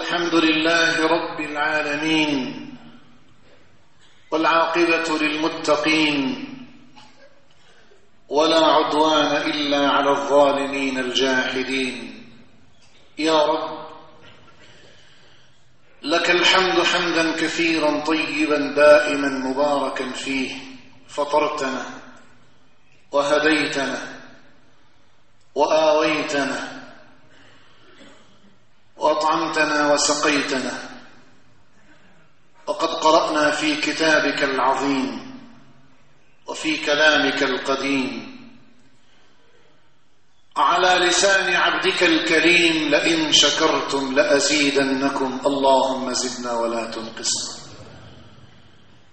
الحمد لله رب العالمين، والعاقبة للمتقين، ولا عدوان إلا على الظالمين الجاحدين. يا رب، لك الحمد حمدا كثيرا طيبا دائما مباركا فيه. فطرتنا وهديتنا وآويتنا وأطعمتنا وسقيتنا، وقد قرأنا في كتابك العظيم وفي كلامك القديم على لسان عبدك الكريم: لئن شكرتم لأزيدنكم. اللهم زدنا ولا تنقصنا،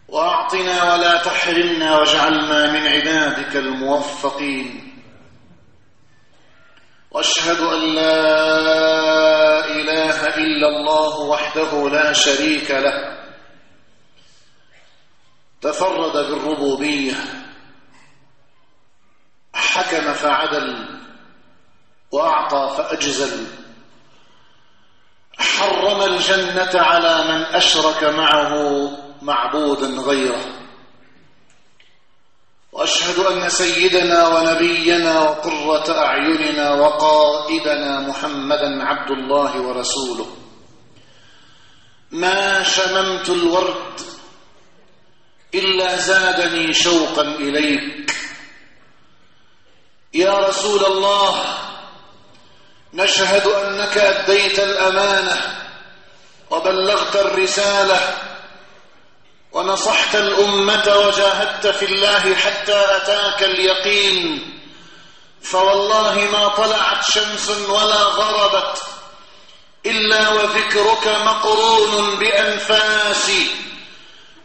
وأعطنا ولا تحرمنا، واجعلنا من عبادك الموفقين. وأشهد أن لا إله إلا الله وحده لا شريك له، تفرد بالربوبية، حكم فعدل، وأعطى فأجزل، حرم الجنة على من أشرك معه معبودا غيره. وأشهد أن سيدنا ونبينا وقرة أعيننا وقائدنا محمدا عبد الله ورسوله. ما شممت الورد إلا زادني شوقا إليك. يا رسول الله، نشهد أنك أديت الأمانة وبلغت الرسالة ونصحت الأمة وجاهدت في الله حتى أتاك اليقين. فوالله ما طلعت شمس ولا غربت إلا وذكرك مقرون بأنفاسي،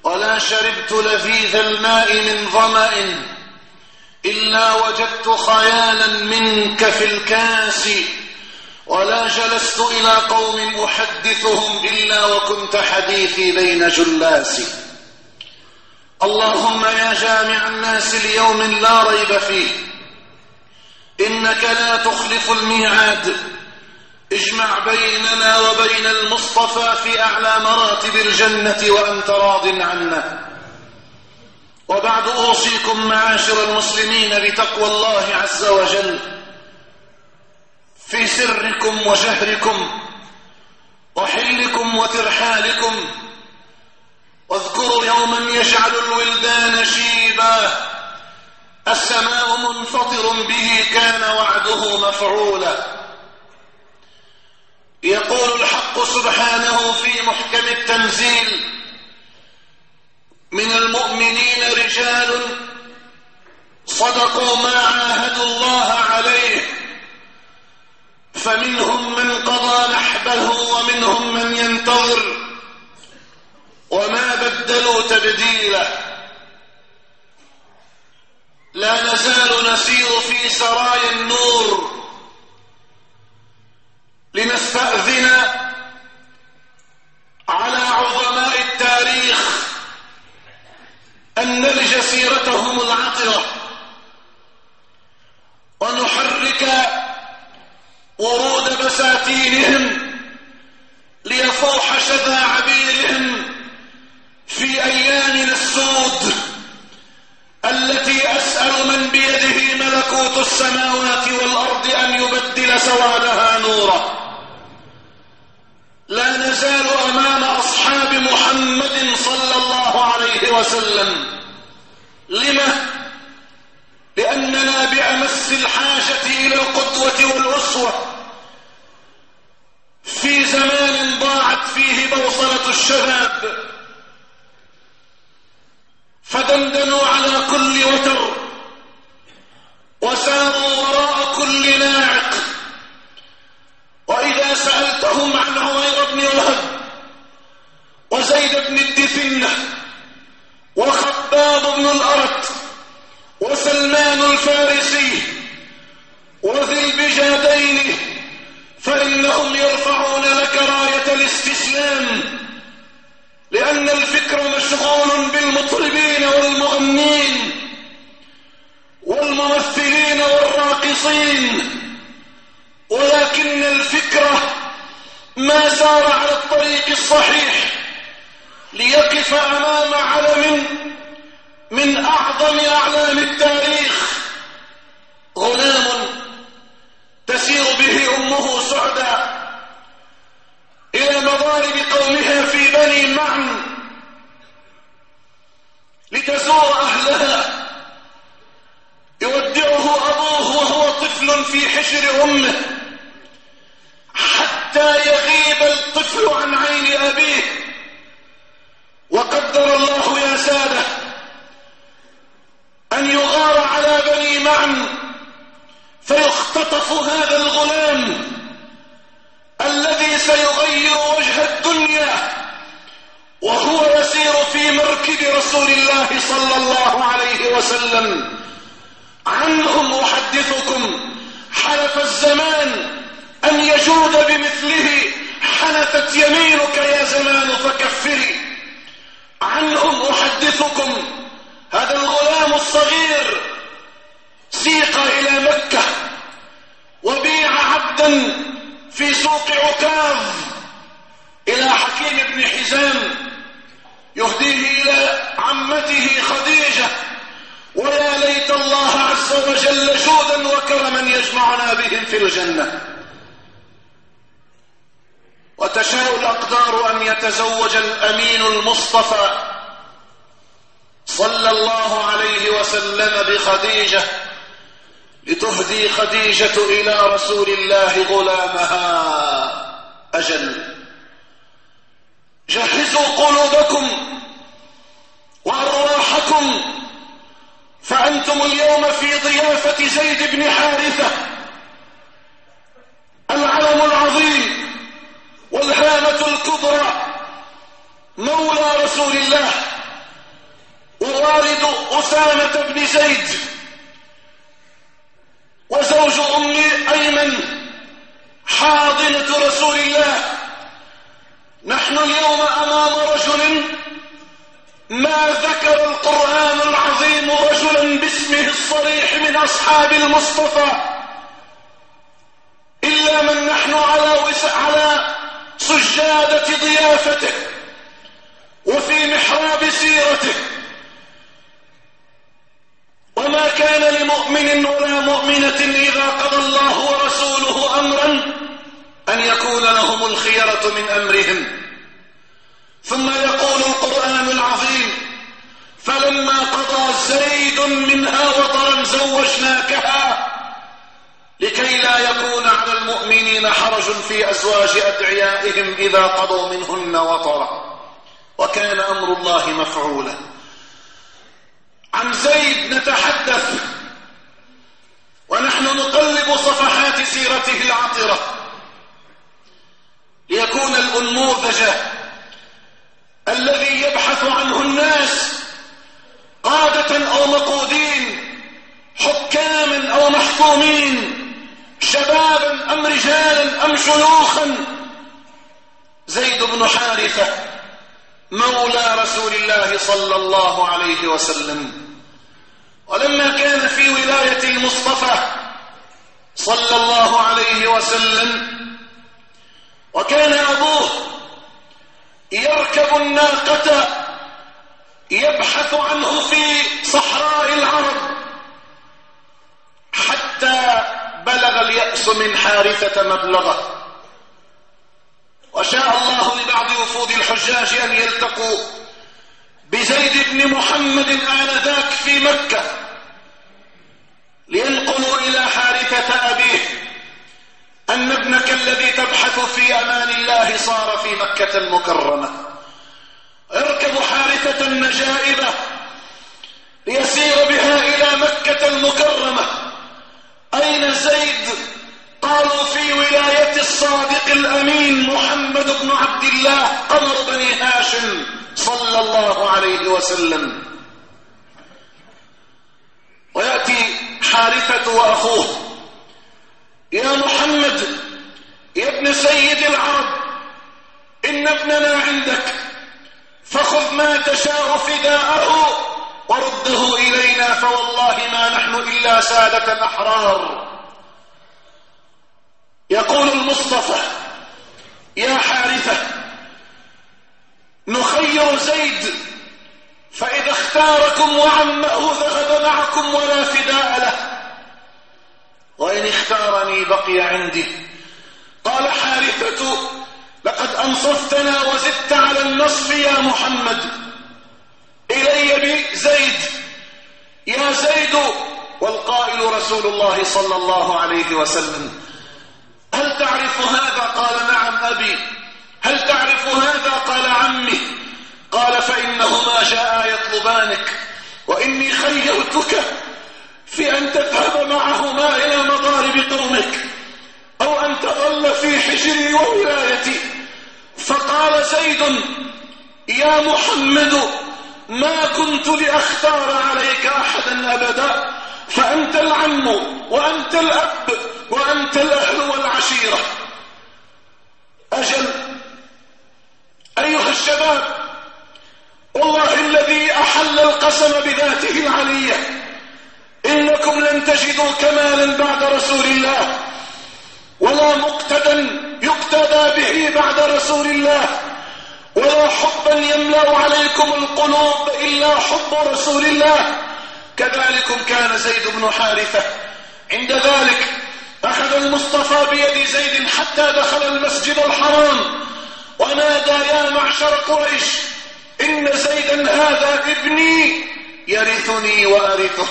ولا شربت لذيذ الماء من ظمأ إلا وجدت خيالا منك في الكاس، ولا جلست إلى قوم أحدثهم إلا وكنت حديثي بين جلاسي. اللهم يا جامع الناس ليوم لا ريب فيه، إنك لا تخلف الميعاد، اجمع بيننا وبين المصطفى في أعلى مراتب الجنة وأنت راض عنا. وبعد، أوصيكم معاشر المسلمين بتقوى الله عز وجل في سركم وجهركم وحلكم وترحالكم. واذكروا يوما يجعل الولدان شيبا، السماء منفطر به كان وعده مفعولا. يقول الحق سبحانه في محكم التنزيل: من المؤمنين رجال صدقوا ما عاهدوا الله عليه، فمنهم من قضى نحبه ومنهم من ينتظر وما بدلوا تبديلا. لا نزال نسير في سرايا النور لنستأذن على عظماء التاريخ أن نلج سيرتهم العطرة، ونحرك ورود بساتينهم ليفوح شذا عبيرهم في أيامنا السود التي أسأل من بيده ملكوت السماوات والأرض أن يبدل سوادها نورا. لا نزال أمام أصحاب محمد صلى الله عليه وسلم. لما؟ لأننا بأمس الحاجة إلى القدوة والأسوة في زمان ضاعت فيه بوصلة الشباب، فدندنوا على كل وتر وساروا وراء كل ناعق. وإذا سألتهم عن عمير بن وهب وزيد بن الدثنة وخباب بن الأرت وسلمان الفارسي وذي البجادين فإنهم يرفعون لك راية الاستسلام، لأن الفكر مشغول بالمطربين والمغنين والممثلين والراقصين، ولكن الفكرة ما سار على الطريق الصحيح ليقف أمام علم من أعظم أعلام التاريخ، غلام تسير به أمه سعدا إلى مضارب قومها في بني معن لتزور أهلها. يودعه أبوه وهو طفل في حجر أمه حتى يغيب الطفل عن عين أبيه. وقدر الله يا سادة أن يغار على بني معن فيختطف هذا الغلام الذي سيغير وجه الدنيا وهو يسير في مركب رسول الله صلى الله عليه وسلم. عنهم أحدثكم، حلف الزمان أن يجود بمثله، حنثت يمينك يا زمان فكفري. عنهم أحدثكم، هذا الغلام الصغير سيق إلى مكة وبيع عبدا في سوق عكاظ إلى حكيم بن حزام يهديه إلى عمته خديجة. ويا ليت الله عز وجل جودا وكرما يجمعنا بهم في الجنة. وتشاء الأقدار أن يتزوج الأمين المصطفى صلى الله عليه وسلم بخديجة لتهدي خديجة إلى رسول الله غلامها. أجل، جهزوا قلوبكم وأرواحكم، فأنتم اليوم في ضيافة زيد بن حارثة، العلم العظيم والهامة الكبرى، مولى رسول الله ووالد أسامة بن زيد وزوج أم أيمن حاضنة رسول الله. نحن اليوم أمام رجل ما ذكر القرآن العظيم رجلا باسمه الصريح من أصحاب المصطفى إلا من نحن على سجادة ضيافته وفي محراب سيرته. وما كان لمؤمن ولا مؤمنة إذا قضى الله ورسوله أمرا أن يكون لهم الخيرة من أمرهم. ثم يقول القرآن العظيم: فلما قضى زيد منها وطرا زوجناكها لكي لا يكون على المؤمنين حرج في أزواج أدعيائهم إذا قضوا منهن وطرا، وكان أمر الله مفعولا. عن زيد نتحدث ونحن نقلب صفحات سيرته العطرة ليكون الأنموذج الذي يبحث عنه الناس، قادة أو مقودين، حكاما أو محكومين، شبابا أم رجالا أم شيوخا. زيد بن حارثة مولى رسول الله صلى الله عليه وسلم. ولما كان في ولاية المصطفى صلى الله عليه وسلم وكان أبوه يركب الناقة يبحث عنه في صحراء العرب حتى بلغ اليأس من حارثة مبلغه، وشاء الله لبعض وفود الحجاج أن يلتقوا بزيد بن محمد آنذاك في مكة لينقلوا إلى حارثة أبيه أن ابنك الذي تبحث في أمان الله صار في مكة المكرمة. يركب حارثة النجائبة ليسير بها إلى مكة المكرمة. أين زيد؟ قالوا في ولاية الصادق الأمين محمد بن عبد الله قمر بني هاشم صلى الله عليه وسلم. ويأتي حارثة وأخوه: يا محمد يا ابن سيد العرب، إن ابننا عندك، فخذ ما تشاء فداءه ورده إلينا، فوالله ما نحن إلا سادة أحرار. يقول المصطفى: يا حارثة معكم ولا فداء له، وإن اختارني بقي عندي. قال حارثة: لقد أنصفتنا وزدت على النصف يا محمد، إلي بزيد يا زيد. والقائل رسول الله صلى الله عليه وسلم: هل تعرف هذا؟ قال: نعم أبي. هل تعرف هذا؟ قال: عمي. قال: فإنهما جاء يطلبانك، وإني خيرتك في أن تذهب معهما إلى مضارب قومك أو أن تظل في حجري وولايتي. فقال زيد: يا محمد، ما كنت لأختار عليك أحدا أبدا، فأنت العم وأنت الأب وأنت الأهل والعشيرة. أجل أيها الشباب، والله الذي أحل القسم بذاته العلية، إنكم لن تجدوا كمالا بعد رسول الله، ولا مقتدا يقتدى به بعد رسول الله، ولا حبا يملأ عليكم القلوب إلا حب رسول الله. كذلكم كان زيد بن حارثة. عند ذلك أخذ المصطفى بيد زيد حتى دخل المسجد الحرام ونادى: يا معشر قريش، إن زيدا هذا ابني يرثني وأرثه.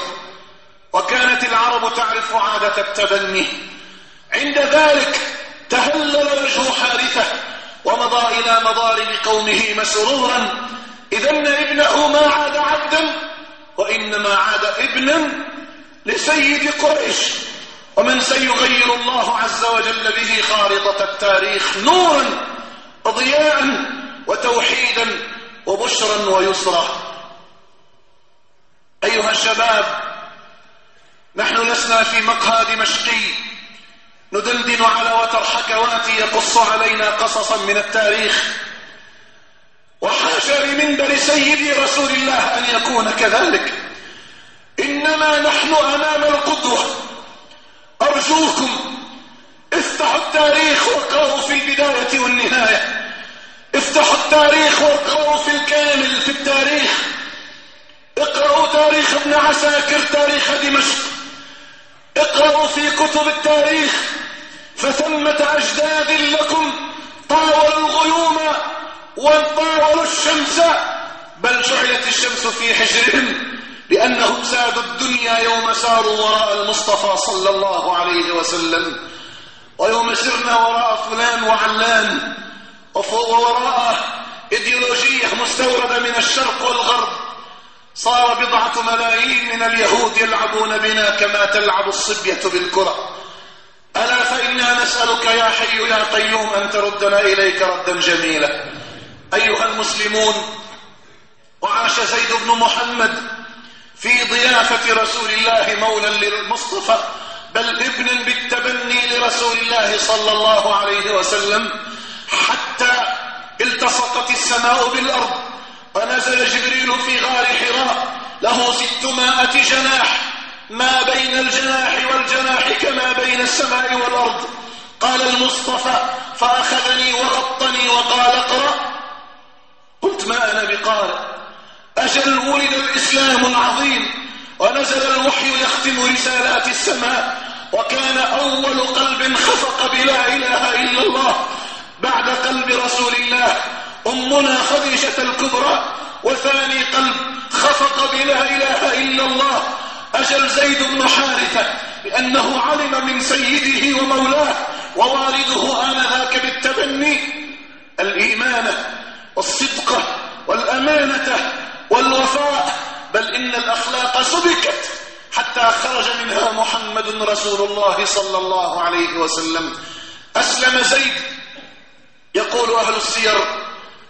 وكانت العرب تعرف عادة التبني. عند ذلك تهلل وجه حارثة ومضى إلى مضارب قومه مسرورا، إذن ابنه ما عاد عبدا، وإنما عاد ابنا لسيد قريش، ومن سيغير الله عز وجل به خارطة التاريخ نورا وضياء وتوحيدا وبشرا ويسرا. أيها الشباب، نحن لسنا في مقهى دمشقي ندندن على وتر حكوات يقص علينا قصصا من التاريخ، وحاشا لمنبر سيدي رسول الله أن يكون كذلك، إنما نحن أمام القدوة. أرجوكم افتحوا التاريخ واقرأوا في البداية والنهاية، افتحوا التاريخ واقرأوا في الكامل في التاريخ، اقرأوا تاريخ ابن عساكر، تاريخ دمشق، اقرأوا في كتب التاريخ، فثمة أجداد لكم طاولوا الغيوم وطاولوا الشمس، بل جعلت الشمس في حجرهم لأنهم سادوا الدنيا يوم ساروا وراء المصطفى صلى الله عليه وسلم، ويوم سرنا وراء فلان وعلان ووراء إيديولوجية مستوردة من الشرق والغرب، صار 2 ملايين من اليهود يلعبون بنا كما تلعب الصبية بالكرة. ألا فإنا نسألك يا حي يا قيوم أن تردنا إليك ردا جميلا. أيها المسلمون، وعاش زيد بن محمد في ضيافة رسول الله مولا للمصطفى، بل ابن بالتبني لرسول الله صلى الله عليه وسلم، حتى التصقت السماء بالأرض ونزل جبريل في غار حراء له 600 جناح، ما بين الجناح والجناح كما بين السماء والأرض. قال المصطفى: فأخذني وغطني وقال: اقرأ. قلت: ما أنا بقارئ. أجل ولد الإسلام العظيم ونزل الوحي يختم رسالات السماء، وكان أول قلب خفق بلا إله إلا الله بعد قلب رسول الله أمنا خديجة الكبرى، وثاني قلب خفق بلا إله إلا الله أجل زيد بن حارثة، لأنه علم من سيده ومولاه ووالده آنذاك بالتبني الإيمان والصدق والأمانة والوفاء، بل إن الأخلاق سبكت حتى خرج منها محمد رسول الله صلى الله عليه وسلم. أسلم زيد، يقول أهل السير: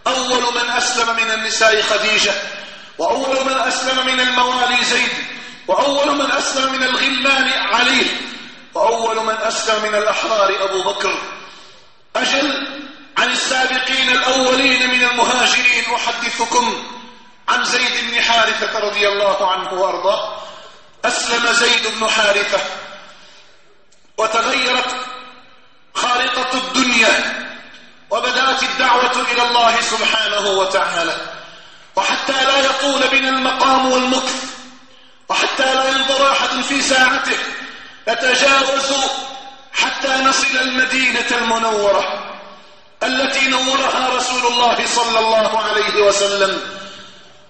أول من أسلم من النساء خديجة، وأول من أسلم من الموالي زيد، وأول من أسلم من الغلمان علي، وأول من أسلم من الأحرار أبو بكر. أجل عن السابقين الأولين من المهاجرين أحدثكم عن زيد بن حارثة رضي الله عنه وأرضاه. أسلم زيد بن حارثة وتغيرت خارطة الدنيا، وبدأت الدعوة إلى الله سبحانه وتعالى. وحتى لا يطول بنا المقام والمكث وحتى لا ينظر أحد في ساعته نتجاوز حتى نصل المدينة المنورة التي نورها رسول الله صلى الله عليه وسلم.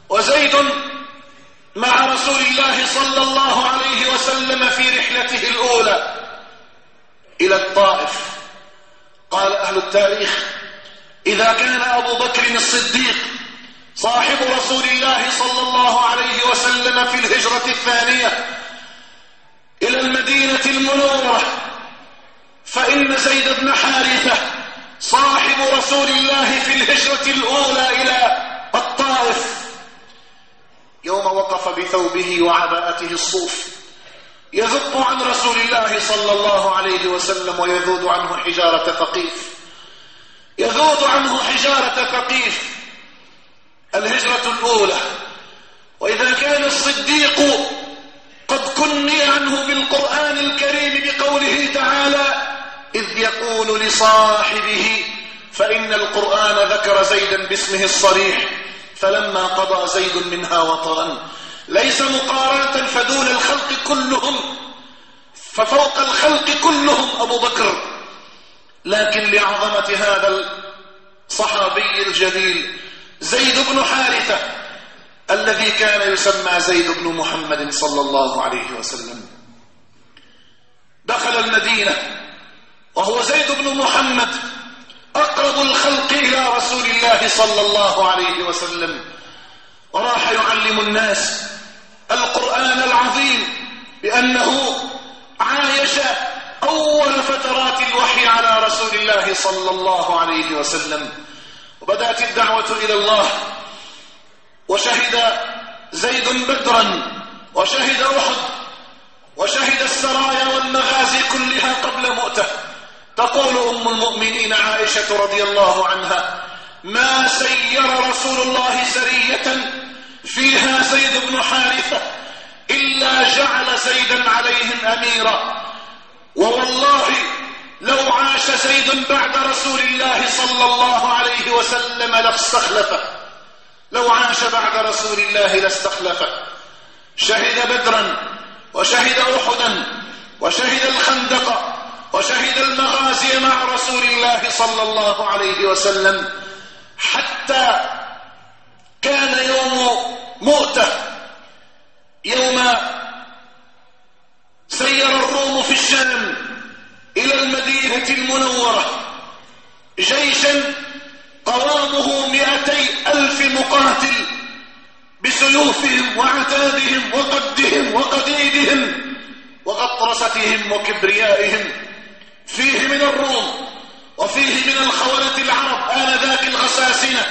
وزيد مع رسول الله صلى الله عليه وسلم في رحلته الأولى إلى الطائف. قال أهل التاريخ: إذا كان أبو بكر الصديق صاحب رسول الله صلى الله عليه وسلم في الهجرة الثانية إلى المدينة المنورة، فإن زيد بن حارثة صاحب رسول الله في الهجرة الأولى إلى الطائف. يوم وقف بثوبه وعباءته الصوف يذب عن رسول الله صلى الله عليه وسلم ويذود عنه حجارة ثقيف، يذود عنه حجارة ثقيف. الهجرة الأولى. وإذا كان الصديق قد كني عنه بالقرآن الكريم بقوله تعالى: إذ يقول لصاحبه، فإن القرآن ذكر زيدا باسمه الصريح: فلما قضى زيد منها وطرا. ليس مقارنة، فدون الخلق كلهم، ففوق الخلق كلهم أبو بكر، لكن لعظمة هذا الصحابي الجليل زيد بن حارثة الذي كان يسمى زيد بن محمد صلى الله عليه وسلم. دخل المدينة وهو زيد بن محمد أقرب الخلق إلى رسول الله صلى الله عليه وسلم، وراح يعلم الناس القرآن العظيم، بأنه عايش أول فترات الوحي على رسول الله صلى الله عليه وسلم. وبدأت الدعوة إلى الله، وشهد زيد بدرا، وشهد أحد، وشهد السرايا والمغازي كلها قبل مؤته. تقول أم المؤمنين عائشة رضي الله عنها: ما سير رسول الله سرية فيها زيد بن حارثة إلا جعل زيدا عليهم أميرا، ووالله لو عاش زيد بعد رسول الله صلى الله عليه وسلم لاستخلفه، لو عاش بعد رسول الله لاستخلفه. شهد بدرا، وشهد أحدا، وشهد الخندق، وشهد المغازي مع رسول الله صلى الله عليه وسلم، حتى كان يوم مؤته يوم سير الروم في الشام إلى المدينة المنورة جيشا قوامه 200,000 مقاتل بسيوفهم وعتادهم وقدهم وقديدهم وغطرستهم وكبريائهم، فيه من الروم وفيه من الخونة العرب آنذاك الغساسنة،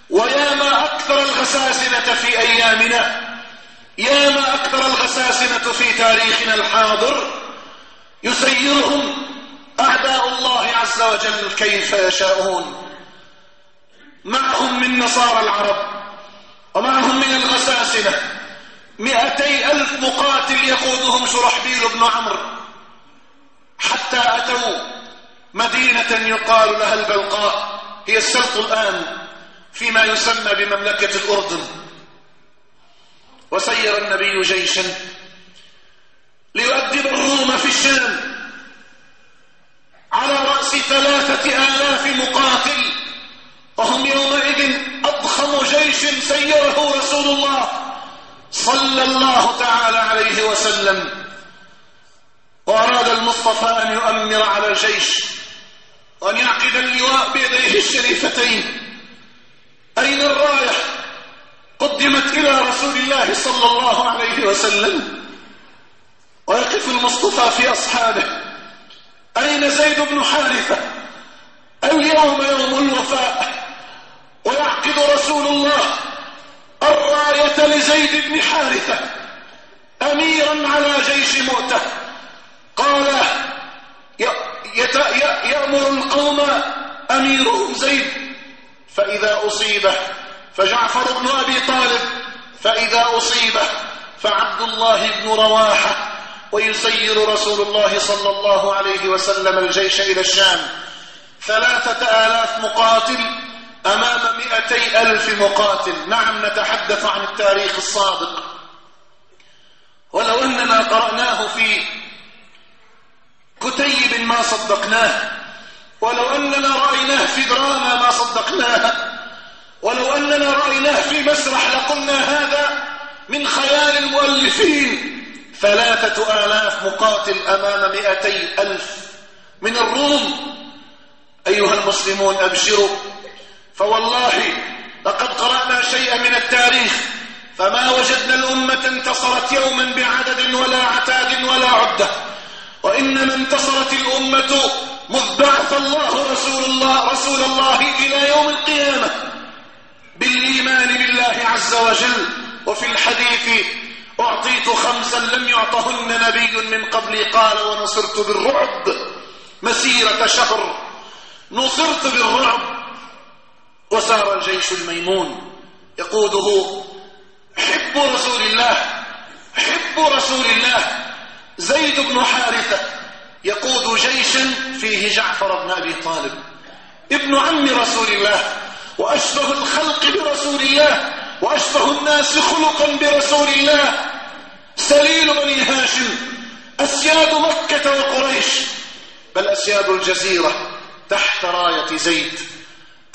وياما أكثر الغساسنة في أيامنا، ياما أكثر الغساسنة في تاريخنا الحاضر، يسيرهم أعداء الله عز وجل كيف يشاءون. معهم من نصارى العرب ومعهم من الغساسنة 200,000 مقاتل يقودهم شرحبيل بن عمرو، حتى أتوا مدينة يقال لها البلقاء، هي السلط الآن فيما يسمى بمملكة الأردن. وسير النبي جيشا ليؤدب الروم في الشام على رأس 3,000 مقاتل، وهم يومئذ أضخم جيش سيره رسول الله صلى الله تعالى عليه وسلم. وأراد المصطفى أن يؤمر على الجيش وأن يعقد اللواء بيديه الشريفتين. أين الراية؟ قدمت إلى رسول الله صلى الله عليه وسلم، ويقف المصطفى في أصحابه: أين زيد بن حارثة؟ اليوم يوم الوفاء، ويعقد رسول الله الراية لزيد بن حارثة أميرا على جيش مؤته. قال: يأمر القوم أميرهم زيد، فإذا أصيبه فجعفر بن أبي طالب، فإذا أصيبه فعبد الله بن رواحة. ويسير رسول الله صلى الله عليه وسلم الجيش إلى الشام 3,000 مقاتل أمام 200,000 مقاتل. نعم، نتحدث عن التاريخ الصادق. ولو أننا قرأناه في كتيب ما صدقناه، ولو أننا رأيناه في دراما ما صدقناها، ولو أننا رأيناه في مسرح لقلنا هذا من خيال المؤلفين. 3000 مقاتل أمام 200,000 من الروم. أيها المسلمون أبشروا، فوالله لقد قرأنا شيئا من التاريخ فما وجدنا الأمة انتصرت يوما بعدد ولا عتاد ولا عدة، وإنما انتصرت الأمة مذ بعث الله رسول الله إلى يوم القيامة بالإيمان بالله عز وجل. وفي الحديث أعطيت 5 لم يعطهن نبي من قبلي، قال ونصرت بالرعب مسيرة شهر، نصرت بالرعب. وسار الجيش الميمون يقوده حب رسول الله زيد بن حارثة، يقود جيشا فيه جعفر بن أبي طالب ابن عم رسول الله، وأشبه الخلق برسول الله، وأشبه الناس خلقا برسول الله، سليل بني هاشم، أسياد مكة وقريش، بل أسياد الجزيرة تحت راية زيد.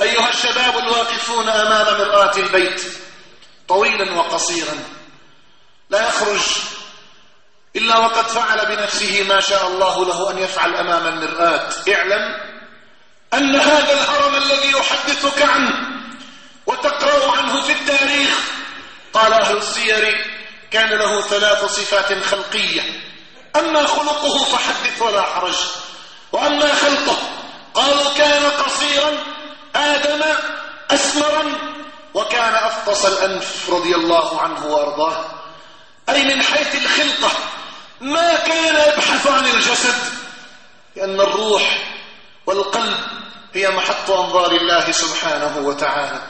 أيها الشباب الواقفون أمام مرآة البيت طويلا وقصيرا، لا يخرج إلا وقد فعل بنفسه ما شاء الله له أن يفعل أمام المرآة. اعلم أن هذا الهرم الذي يحدثك عنه وتقرأ عنه في التاريخ، قال أهل السير كان له 3 صفات خلقية: أما خلقه فحدث ولا حرج، وأما خلقه قالوا كان قصيرا آدم أسمرا وكان أفطس الأنف رضي الله عنه وأرضاه. أي من حيث الخلقة ما كان يبحث عن الجسد، لأن الروح والقلب هي محط أنظار الله سبحانه وتعالى.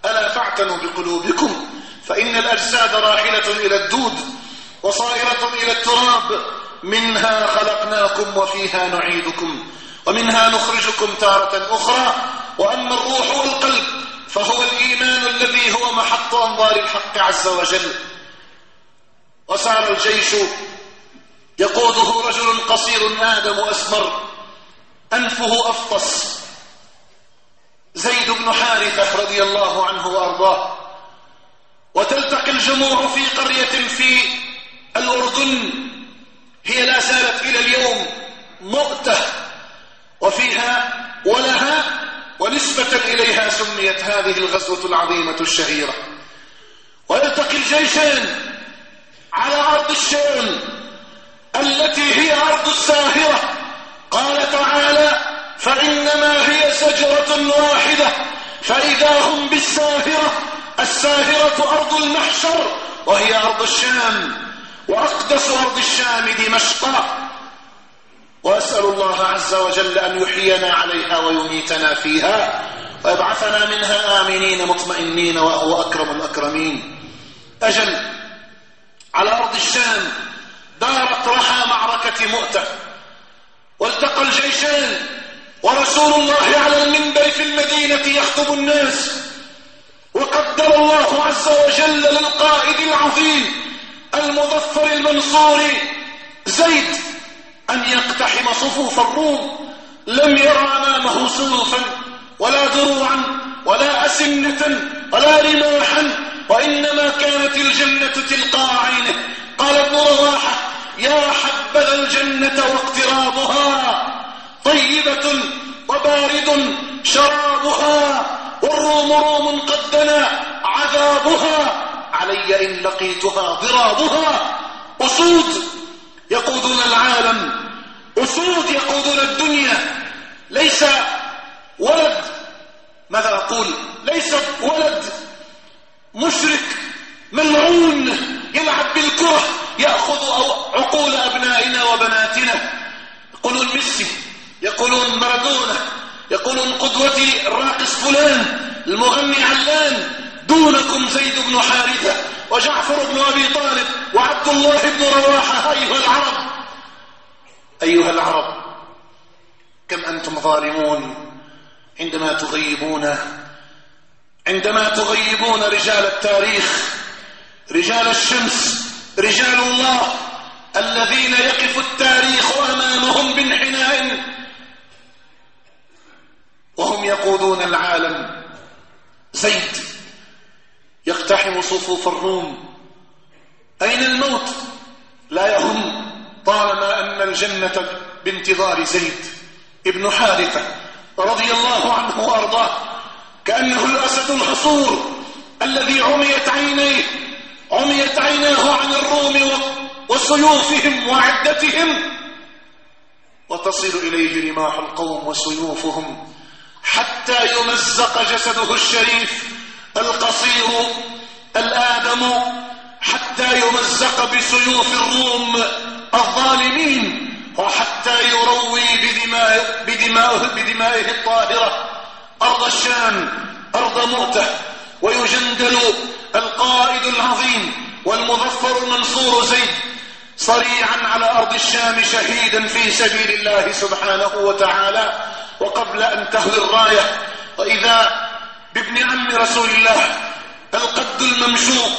ألا فاعتنوا بقلوبكم فإن الأجساد راحلة إلى الدود وصائرة إلى التراب، منها خلقناكم وفيها نعيدكم ومنها نخرجكم تارة أخرى. وأما الروح والقلب فهو الإيمان الذي هو محط أنظار الحق عز وجل. وسار الجيش يقوده رجل قصير آدم أسمر أنفه أفطس، زيد بن حارثة رضي الله عنه وأرضاه. وتلتقي الجموع في قرية في الأردن هي لا زالت إلى اليوم مؤتة، وفيها ولها ونسبة إليها سميت هذه الغزوة العظيمة الشهيرة. ويلتقي الجيشان على أرض الشام التي هي أرض الساهرة. قال تعالى: فإنما هي زجرة واحدة فإذا هم بالساهرة. الساهرة أرض المحشر وهي أرض الشام، وأقدس أرض الشام دمشق. وأسأل الله عز وجل أن يحيينا عليها ويميتنا فيها ويبعثنا منها آمنين مطمئنين وهو أكرم الأكرمين. أجل، على أرض الشام دارت رحى معركة مؤتة، والتقى الجيشان ورسول الله على المنبر في المدينة يخطب الناس. وقدر الله عز وجل للقائد العظيم المظفر المنصور زيد أن يقتحم صفوف الروم. لم يرى أمامه سيوفا ولا دروعا ولا أسنة ولا رماحا، وإنما كانت الجنة تلقاء عينه. قال ابن رواحة: يا حبذا الجنة واقترابها، طيبة وبارد شرابها، والروم روم قد دنا عذابها، علي إن لقيتها ضرابها. أسود يقودون العالم، أسود يقودون الدنيا. ليس ولد، ماذا أقول، ليس ولد مشرك ملعون يلعب بالكرة يأخذ عقول أبنائنا وبناتنا. يقولون ميسي، يقولون مارادونا، يقولون قدوتي الراقص فلان، المغني علان. دونكم زيد بن حارثة وجعفر بن أبي طالب وعبد الله بن رواحة. أيها العرب، كم أنتم ظالمون عندما تغيبون رجال التاريخ، رجال الشمس رجال الله الذين يقف التاريخ أمامهم بانحناء وهم يقودون العالم. زيد يقتحم صفوف الروم. أين الموت؟ لا يهم طالما أن الجنة بانتظار زيد ابن حارثة رضي الله عنه وأرضاه، كأنه الأسد الحصور الذي عميت عيناه عن الروم وسيوفهم وعدتهم، وتصل إليه رماح القوم وسيوفهم حتى يمزق جسده الشريف القصير الآدم، حتى يمزق بسيوف الروم الظالمين، وحتى يروي بدمائه الطاهرة أرض الشام أرض مؤتة، ويجندل القائد العظيم والمظفر المنصور زيد صريعا على أرض الشام شهيدا في سبيل الله سبحانه وتعالى. وقبل أن تهوي الراية وإذا بابن عم رسول الله القد الممشوق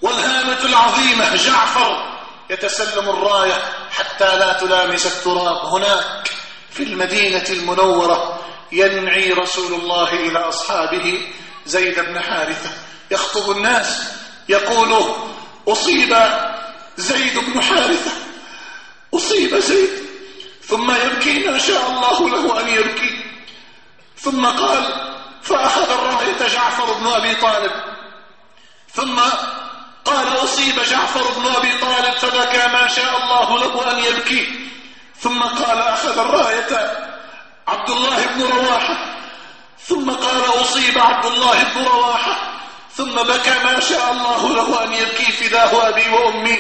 والهامة العظيمة جعفر يتسلم الراية حتى لا تلامس التراب. هناك في المدينة المنورة ينعي رسول الله إلى أصحابه زيد بن حارثة، يخطب الناس يقول: أصيب زيد بن حارثة، أصيب زيد. ثم يبكي ما شاء الله له أن يبكي. ثم قال: فأخذ الراية جعفر بن أبي طالب. ثم قال: أصيب جعفر بن أبي طالب، فبكى ما شاء الله له أن يبكي. ثم قال: أخذ الراية عبد الله بن رواحة. ثم قال: أصيب عبد الله بن رواحة. ثم بكى ما شاء الله له أن يبكي: فداه أبي وأمي.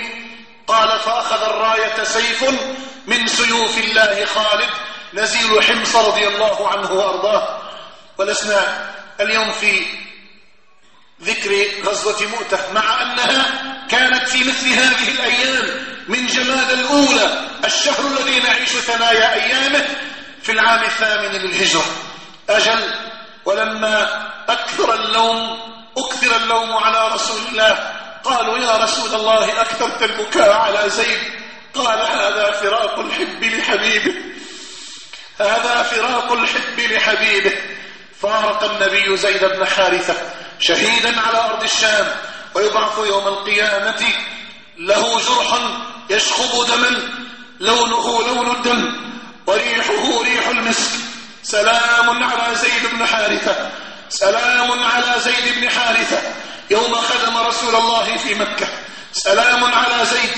قال: فأخذ الراية سيف من سيوف الله خالد نزيل حمص رضي الله عنه وأرضاه. ولسنا اليوم في ذكر غزوة مؤتة، مع أنها كانت في مثل هذه الأيام من جماد الأولى، الشهر الذي نعيش ثنايا أيامه في العام 8 للهجرة. أجل، ولما أكثر اللوم على رسول الله، قالوا: يا رسول الله أكثرت البكاء على زيد. قال: هذا فراق الحب لحبيبه، هذا فراق الحب لحبيبه. فارق النبي زيد بن حارثة شهيدا على أرض الشام، ويبعث يوم القيامة له جرح يشخب دما، لونه لون الدم وريحه ريح المسك. سلام على زيد بن حارثة، سلام على زيد بن حارثة يوم خدم رسول الله في مكة. سلام على زيد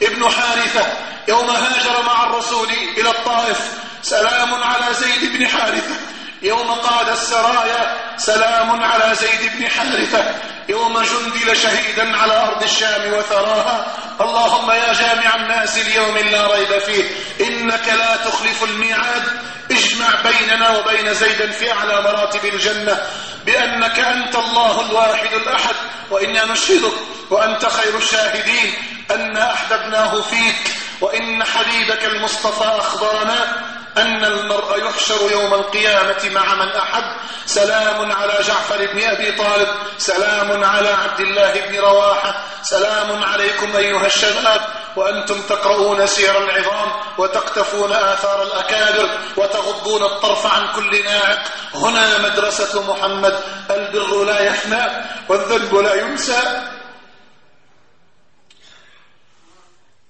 ابن حارثة يوم هاجر مع الرسول إلى الطائف. سلام على زيد بن حارثة يوم قاد السرايا. سلام على زيد بن حارثة يوم جندل شهيدا على أرض الشام وثراها. اللهم يا جامع الناس اليوم لا ريب فيه إنك لا تخلف الميعاد، اجمع بيننا وبين زيد في أعلى مراتب الجنة بأنك أنت الله الواحد الأحد. وإنا نشهدك وأنت خير الشاهدين أن أحببناه فيك، وإن حبيبك المصطفى أخبرنا أن المرء يحشر يوم القيامة مع من أحب. سلام على جعفر بن أبي طالب، سلام على عبد الله بن رواحة. سلام عليكم أيها الشباب وأنتم تقرؤون سير العظام وتقتفون آثار الأكابر وتغضون الطرف عن كل ناعق. هنا مدرسة محمد، البر لا يفنى والذنب لا ينسى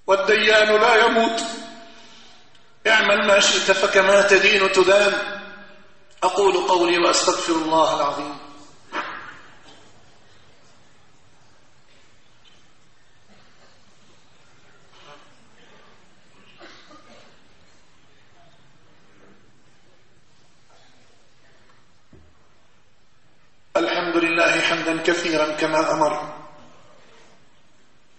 والديان لا يموت. اعمل ما شئت فكما تدين تدان. أقول قولي وأستغفر الله العظيم. الحمد لله حمدا كثيرا كما أمر،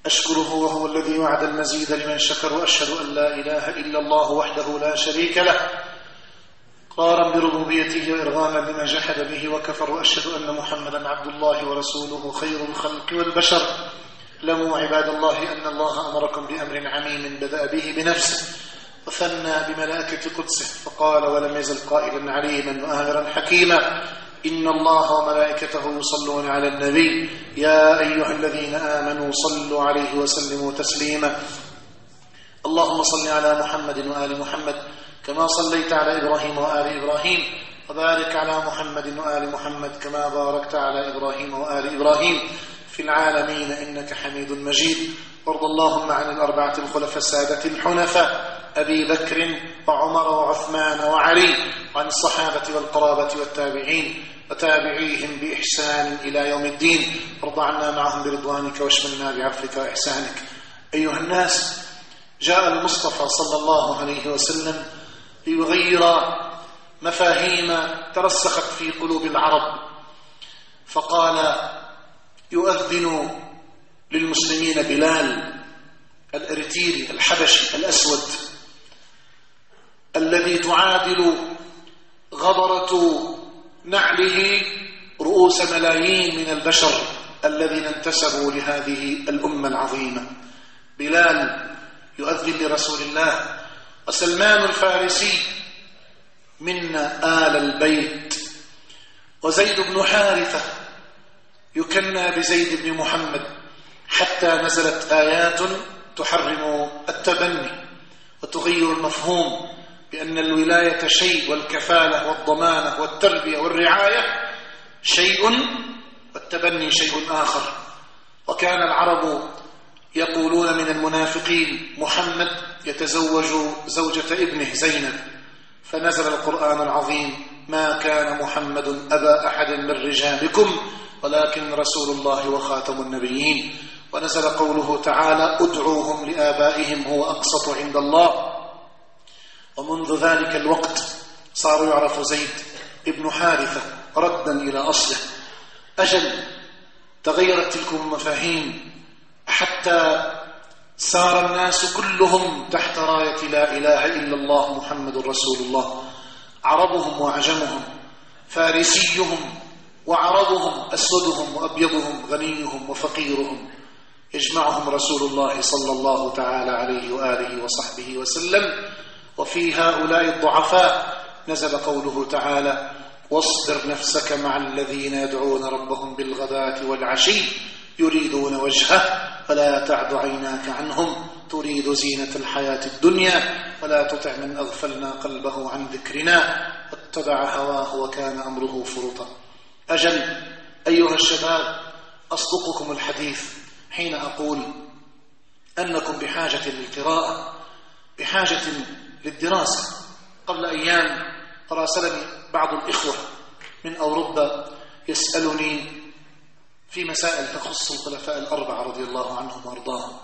أشكره وهو الذي وعد المزيد لمن شكر، وأشهد أن لا إله إلا الله وحده لا شريك له قارا بربوبيته وإرغاما لمن جحد به وكفر، وأشهد أن محمدا عبد الله ورسوله خير الخلق والبشر. اعلموا عباد الله أن الله أمركم بأمر عميم بدأ به بنفسه وثنى بملائكة قدسه، فقال: ولم يزل قائلا عليما وآمرا حكيما. إن الله وملائكته يصلون على النبي يا أيها الذين آمنوا صلوا عليه وسلموا تسليما اللهم صل على محمد وآل محمد كما صليت على إبراهيم وآل إبراهيم وبارك على محمد وآل محمد كما باركت على إبراهيم وآل إبراهيم في العالمين إنك حميد مجيد. وارض اللهم عن الأربعة الخلفاء السادة الحنفاء أبي بكر وعمر وعثمان وعلي وعن الصحابة والقرابة والتابعين وتابعيهم بإحسان إلى يوم الدين. وارض عنا معهم برضوانك واشملنا بعفوك وإحسانك. أيها الناس، جاء المصطفى صلى الله عليه وسلم ليغير مفاهيم ترسخت في قلوب العرب، فقال يؤذن للمسلمين بلال الأريتري الحبشي الأسود الذي تعادل غبرة نعله رؤوس ملايين من البشر الذين انتسبوا لهذه الأمة العظيمة. بلال يؤذن لرسول الله، وسلمان الفارسي من آل البيت، وزيد بن حارثة يكنى بزيد بن محمد، حتى نزلت آيات تحرم التبني وتغير المفهوم بأن الولاية شيء والكفالة والضمانة والتربية والرعاية شيء والتبني شيء آخر. وكان العرب يقولون من المنافقين محمد يتزوج زوجة ابنه زينب، فنزل القرآن العظيم ما كان محمد أبا أحد من رجالكم ولكن رسول الله وخاتم النبيين. ونزل قوله تعالى ادعوهم لآبائهم هو أقسط عند الله. ومنذ ذلك الوقت صار يعرف زيد ابن حارثة ردا إلى أصله. أجل تغيرت تلك المفاهيم حتى سار الناس كلهم تحت راية لا إله إلا الله محمد رسول الله، عربهم وعجمهم، فارسيهم وعربهم، أسودهم وأبيضهم، غنيهم وفقيرهم، يجمعهم رسول الله صلى الله تعالى عليه وآله وصحبه وسلم. وفي هؤلاء الضعفاء نزل قوله تعالى واصبر نفسك مع الذين يدعون ربهم بالغداة والعشي يريدون وجهه فلا تعد عيناك عنهم تريد زينة الحياة الدنيا ولا تطع من أغفلنا قلبه عن ذكرنا واتبع هواه وكان أمره فرطا. أجل أيها الشباب، أصدقكم الحديث حين أقول أنكم بحاجة للقراءة، بحاجة للدراسة. قبل أيام راسلني بعض الإخوة من أوروبا يسألني في مسائل تخص الخلفاء الأربعة رضي الله عنهم وأرضاهم،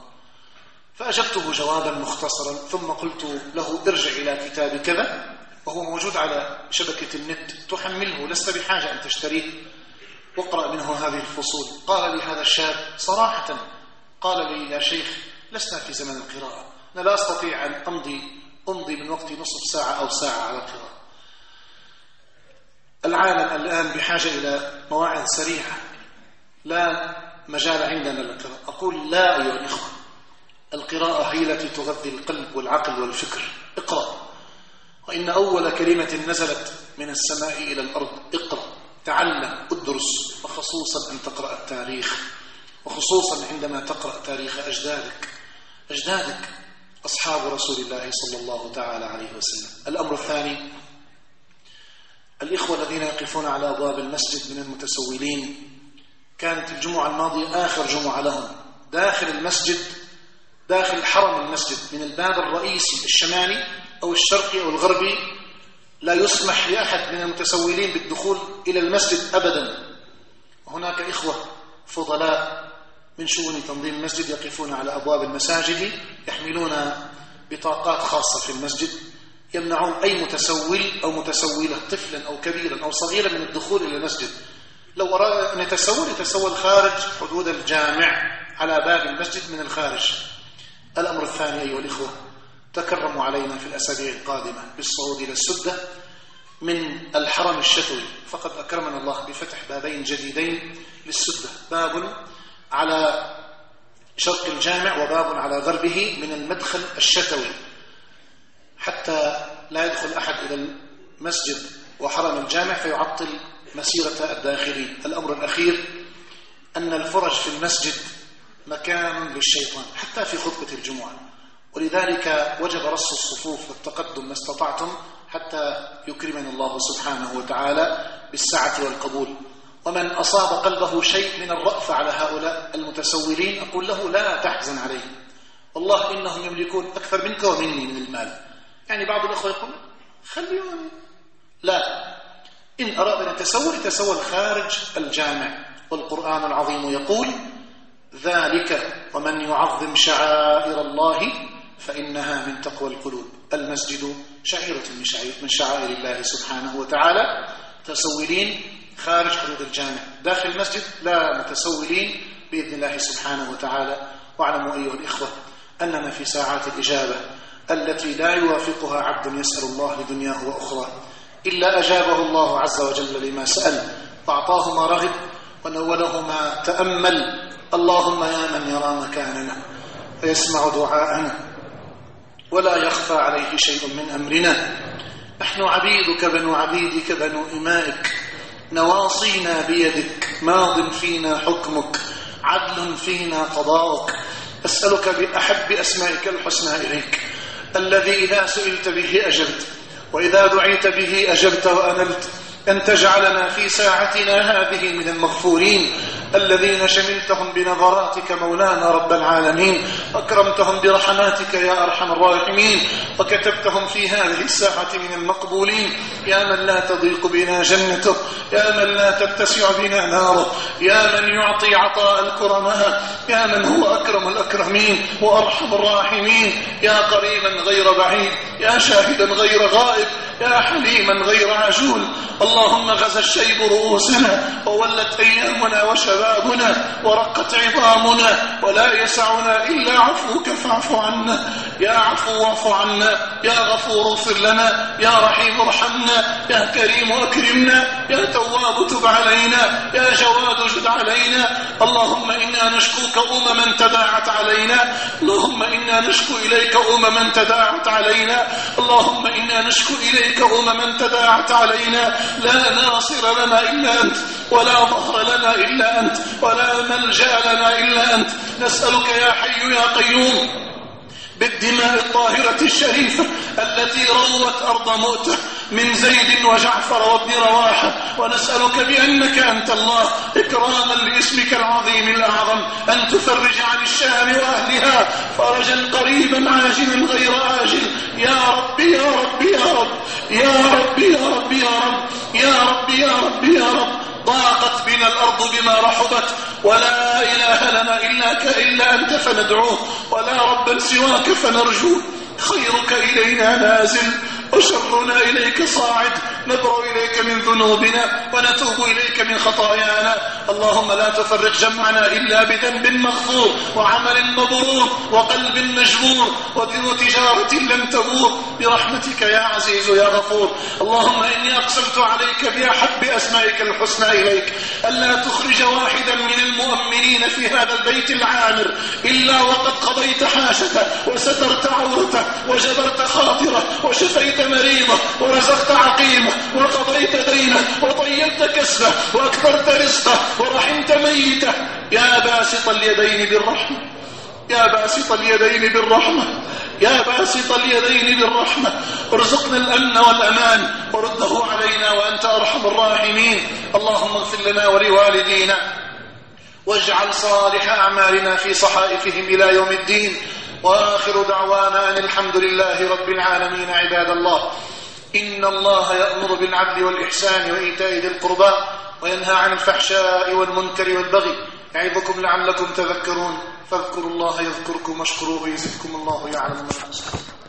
فأجبته جوابا مختصرا ثم قلت له ارجع إلى كتاب كذا وهو موجود على شبكة النت، تحمله لست بحاجة أن تشتريه، واقرأ منه هذه الفصول. قال لي هذا الشاب صراحة، قال لي يا شيخ لسنا في زمن القراءة، أنا لا أستطيع أن أمضي من وقتي نصف ساعة أو ساعة على القراءة. العالم الآن بحاجة إلى مواعظ سريعة، لا مجال عندنا للقراءة. أقول لا أيها الإخوة، القراءة هي التي تغذي القلب والعقل والفكر. اقرأ، وإن أول كلمة نزلت من السماء إلى الأرض اقرأ، تعلم، ادرس، وخصوصا أن تقرأ التاريخ، وخصوصا عندما تقرأ تاريخ أجدادك أصحاب رسول الله صلى الله تعالى عليه وسلم. الأمر الثاني، الإخوة الذين يقفون على أبواب المسجد من المتسولين، كانت الجمعة الماضية آخر جمعة لهم داخل المسجد، داخل حرم المسجد من الباب الرئيسي الشمالي أو الشرقي أو الغربي، لا يسمح لأحد من المتسولين بالدخول إلى المسجد أبدا. وهناك إخوة فضلاء من شؤون تنظيم المسجد يقفون على أبواب المساجد يحملون بطاقات خاصة في المسجد يمنعون أي متسول أو متسولة طفلا أو كبيرا أو صغيرا من الدخول إلى المسجد. لو أراد أن يتسول خارج حدود الجامع على باب المسجد من الخارج. الأمر الثاني أيها الإخوة، تكرموا علينا في الأسابيع القادمة بالصعود إلى السدة من الحرم الشتوي، فقد أكرمنا الله بفتح بابين جديدين للسدة، باب على شرق الجامع وباب على غربه من المدخل الشتوي، حتى لا يدخل أحد إلى المسجد وحرم الجامع فيعطل مسيرة الداخلين. الأمر الأخير أن الفرج في المسجد مكان للشيطان حتى في خطبة الجمعة، ولذلك وجب رص الصفوف والتقدم ما استطعتم حتى يكرمنا الله سبحانه وتعالى بالسعة والقبول. ومن أصاب قلبه شيء من الرأفة على هؤلاء المتسولين أقول له لا تحزن عليهم، والله إنهم يملكون أكثر منك ومني من المال. يعني بعض الأخوة يقول خليهم، لا، إن أراد أن يتسول خارج الجامع، والقرآن العظيم يقول ذلك ومن يعظم شعائر الله فإنها من تقوى القلوب. المسجد شعيرة من شعائر الله سبحانه وتعالى. متسولين خارج حدود الجامع، داخل المسجد لا، متسولين بإذن الله سبحانه وتعالى. واعلموا أيها الإخوة أننا في ساعات الإجابة التي لا يوافقها عبد يسأل الله لدنياه وأخرى إلا أجابه الله عز وجل لما سأل، وأعطاه ما رغب ونوله ما تأمل. اللهم يا من يرى مكاننا ويسمع دعاءنا ولا يخفى عليه شيء من أمرنا، نحن عبيدك بنو عبيدك بنو إمائك، نواصينا بيدك، ماض فينا حكمك، عدل فينا قضاؤك. أسألك بأحب أسمائك الحسنى إليك، الذي إذا سئلت به أجبت، وإذا دعيت به أجبت وأنلت، أن تجعلنا في ساعتنا هذه من المغفورين الذين شملتهم بنظراتك مولانا رب العالمين، أكرمتهم برحماتك يا أرحم الراحمين، وكتبتهم في هذه الساعة من المقبولين. يا من لا تضيق بنا جنته، يا من لا تتسع بنا ناره، يا من يعطي عطاء الكرماء، يا من هو أكرم الأكرمين وأرحم الراحمين، يا قريبا غير بعيد، يا شاهدا غير غائب، يا حليما غير عجول. اللهم غزا الشيب رؤوسنا وولت أيامنا وشبابنا ورقت عظامنا، ولا يسعنا إلا عفوك فاعف عنا. يا عفو واعف عنا، يا غفور اغفر لنا، يا رحيم ارحمنا، يا كريم أكرمنا، يا تواب تب علينا، يا جواد جد علينا. اللهم إنا نشكوك أمما تداعت علينا، اللهم إنا نشكو إليك أمما تداعت علينا، اللهم إنا نشكو إليك أمما تداعت علينا. لا ناصر لنا إلا أنت، ولا ظهر لنا إلا أنت، ولا ملجأ لنا إلا أنت. نسألك يا حي يا قيوم بالدماء الطاهرة الشريفة التي روت أرض مؤتة من زيد وجعفر وابن رواحة، ونسألك بأنك أنت الله إكراما لاسمك العظيم الأعظم أن تفرج عن الشام وأهلها فرجا قريبا عاجلا غير آجل. يا رب يا رب يا رب يا رب يا رب يا رب يا رب يا رب يا رب. ضاقت بنا الأرض بما رحبت، ولا إله لنا إلا أنت فندعوه، ولا ربا سواك فنرجوه. خيرك إلينا نازل وشرنا إليك صاعد، نبرأ إليك من ذنوبنا ونتوب إليك من خطايانا. اللهم لا تفرق جمعنا إلا بذنب مغفور وعمل مبرور وقلب مجبور وتجارة لم تبور، برحمتك يا عزيز يا غفور. اللهم إني أقسمت عليك بأحب أسمائك الحسنى إليك ألا تخرج واحدا من المؤمنين في هذا البيت العامر إلا وقد قضيت حاجته وسترت عورته وجبرت خاطره وشفيت مريضه ورزقت عقيمه وقضيت دينه وطيبت كسبه واكثرت رزقه ورحمت ميته. يا باسط اليدين بالرحمه، يا باسط اليدين بالرحمه، يا باسط اليدين بالرحمه، ارزقنا الامن والامان ورده علينا وانت ارحم الراحمين. اللهم اغفر لنا ولوالدينا واجعل صالح اعمالنا في صحائفهم الى يوم الدين. وآخر دعوانا أن الحمد لله رب العالمين. عباد الله، إن الله يأمر بالعدل والإحسان وإيتاء ذي القربى وينهى عن الفحشاء والمنكر والبغي، يعظكم لعلكم تذكرون. فاذكروا الله يذكركم واشكروه يزدكم الله يعلم ما تفعلون.